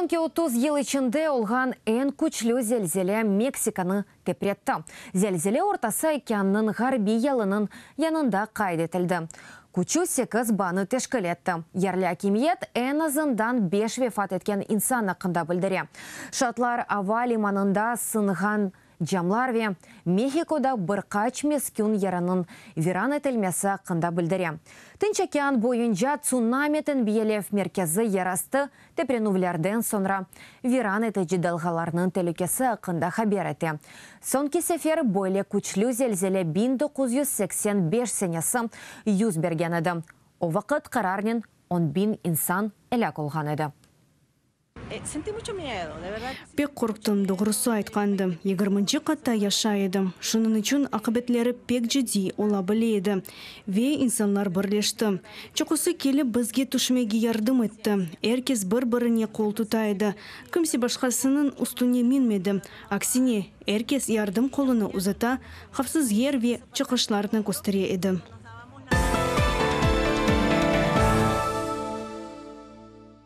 Soñki 30 yıl içinde olğan eñ küçlü zelzele Meksikanı tepretti. Zelzele Ortası okeannıñ ğarbiy yalınıñ yanında qayd etildi. Küçü sekiz baanı teşkil etti. Yerli akimiyet eñ azından beş vefat etken insan aqqında bildire. Şaatlar ava limanında sınğan camlar ve Mehikoda bir qaç meskün yeriniñ viran etilmesi aqqında bildire. Tınç okean boyunca tsunami tenbiyelev merkezi yerastı teprenüvlerden soñra viran etici dalğalarnıñ telükesi aqqında haber ete. Soñki sefer böyle küçlü zelzele 1985 senesi yüz bergen edi. O vaqıt qararnen 10 biñ insan elâk olğan edi. Pek qorqtım, doğrusı aytqanda. 20-nci qatta yaşay edim. Şunıñ içün aqibetleri pek ciddiy ola bile edi. Ve insanlar birleşti. Çoqusı kelip bizge tüşmege yardım etti. Er kes bir-birine qol tuta edi. Kimse başqasınıñ üstüne minmedi. Aksine, er kes yardım qolunı uzata, havfsız yer ve çıqışlarnı köstere edi.